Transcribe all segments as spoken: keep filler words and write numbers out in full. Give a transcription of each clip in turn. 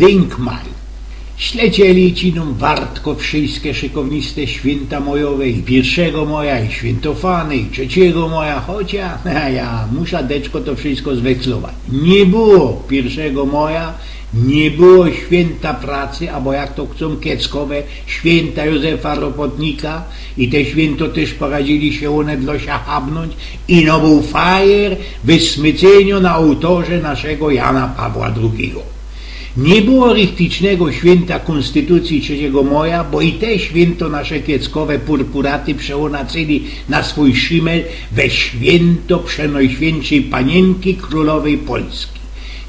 Dynkmal. Ślecieli ci nōm wartko wszyjske szykowniste świynta mojowe, i piyrszego moja, i świynto Fany, i trzeciego moja, chocia, ja musza deczko to wszyjsko zweklować. Niy było piyrszego moja, niy było świynta pracy, abo jak to chcōm Kieckowe, świynta Józefa Ropotnika, i te świynto tyż poradziyli sie ône dlŏ sia chabnōńć, ino bōł fajer wysmycynio na ôłtorze naszego Jana Pawła drugigo. Niy było richticznego świynta Kōnstytucji trzeciego moja, bo i te świynto nasze Kieckowe purpuraty przeônacyli na swōj szimel we świynto Przenojświyntszyj Paniynki Krōlowyj Polski.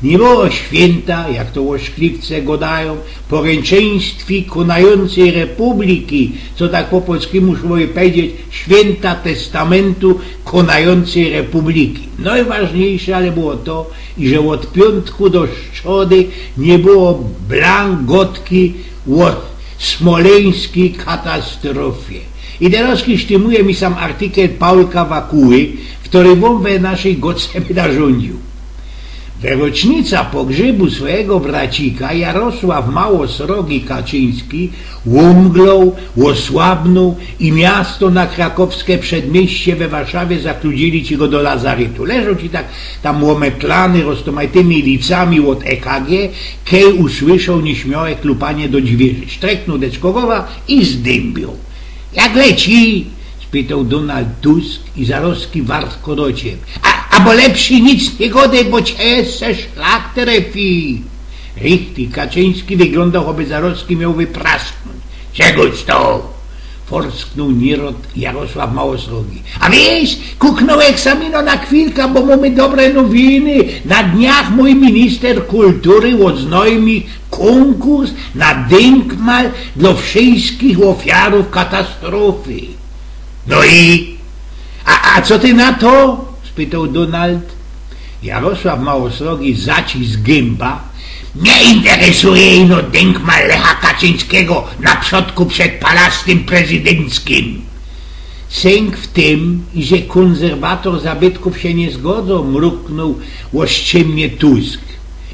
Niy było świynta, jak to ôszkliwce godajōm, porynczyństwi kōnajōncyj republiki, co tak po polskimu szło by pedzieć, świynta testamentu kōnajōncyj republiki. Nojważniyjsze ale było to, iże ôd piōntku do strzody niy było blank gŏdki ô smolyńskij katastrofie. I terŏz sztymuje mi sam artykel Paulka Wakuły, w kerym ôn we naszyj gŏdce byda rzōndziōł. We rocznica pogrzybu swojigo bracika Jarosław Mało Srogi Kaczyński ômgloł, ôsłabnōł i miasto na krakowske przedmiyście we Warszawie zakludziyli ci go do lazarytu. Leżoł ci tak tam ômetlany roztōmajtymi licami ôd E K G, kej usłyszoł niyśmiałe klupanie do dźwiyrzy. Sztrychnōł deczko gowa i zdymbiōł. „Jak leci?” spytoł Donald Tusk i zarozki wartko do ciebie. „A, abo lepszyj nic niy godej, bo cie jeszcze szlak trefi.” Richtig, Kaczyński wyglōndoł, choby zarozki mioł wyprasknōńć. „Czego to?” forsknōł niyrost Jarosław Mało Srogi. „A wiysz, kuknōłech sam ino na chwilka, bo mōmy dobre nowiny. Na dniach mōj minister kultury ôznojmi kōnkurs na dynkmal dlŏ wszyjskich ôfiarōw katastrofy.” „No i? A, a co ty na to?” spytoł Donald. Jarosław Mało Srogi zacisk gymba. „Mie interesuje ino dynkmal Lecha Kaczyńskigo na przodku przed palastym prezydynckim.” „Synk w tym, iże kōnserwatōr zabytkōw sie niy zgodzŏ”, mruknōł ôszczymnie Tusk.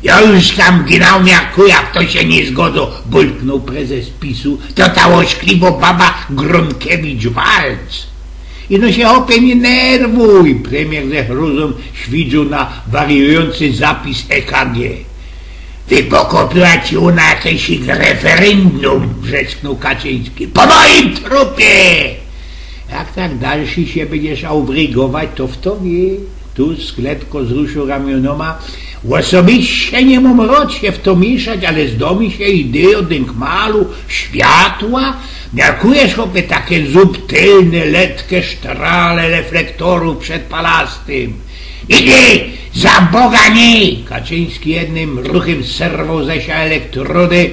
„Jŏ już tam genau miarkuja, fto sie niy zgodzŏ”, bulknōł prezes pisu. „To ta ôszkliwŏ baba Gronkiewicz-Waltz.” „Ino sie, chopie, niy nerwuj”, premier ze grozōm świdrziōł na wariujōncy zapis E K G. „Wypokopiła ci ôna jakeś referendum”, wrzesknōł Kaczyński. „Po moim trupie!” „Jak tak dalszyj sie bydziesz aubrygować, to fto wiy?” Tusk letko zrusziōł ramiōnōma. „Ôsobiście niy mōm rŏd sie w to miyszać, ale zdŏ mi sie ideja dynkmalu światła. Miarkujesz, chopie, take subtylne, letke sztrale reflektorōw przed palastym?” „Nigdy, za Boga, niy!” Kaczyński jednym ruchym zerwoł ze sia elektrody.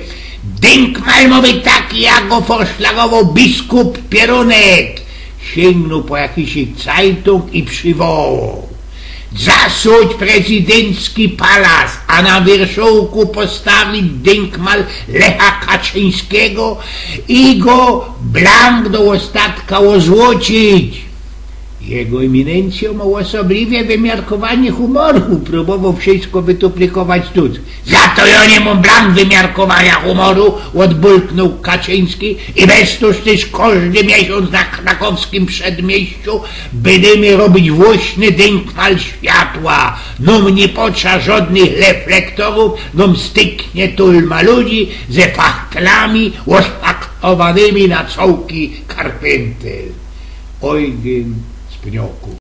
„Dynkmal mŏ być taki, jak go forszlagowoł biskup Pierōnek”. Siygnōł po jakiś cajtōng i prziwołoł: „Zasōńć prezydyncki palas, a na wierzchołku postawić dynkmal Lecha Kaczyńskigo i go blank do ôstatka ôzłociyć”. „Jego eminyncyjŏ mŏ ôsobliwie wymiarkowanie humoru”, prōbowoł wszysko wytuplykować Tusk. „Za to jŏ niy mōm blank wymiarkowania humoru”, ôdbulknōł Kaczyński, „i bez to tyż kożdy miesiōnc na krakowskim przedmiyściu bydymy robić własny dynkmal światła. Nōm niy potrza żŏdnych reflektorōw, nōm styknie tulma ludzi ze fachtlami ôszpaklowanymi na cołki karpyntel”. Eugen z Pniokōw.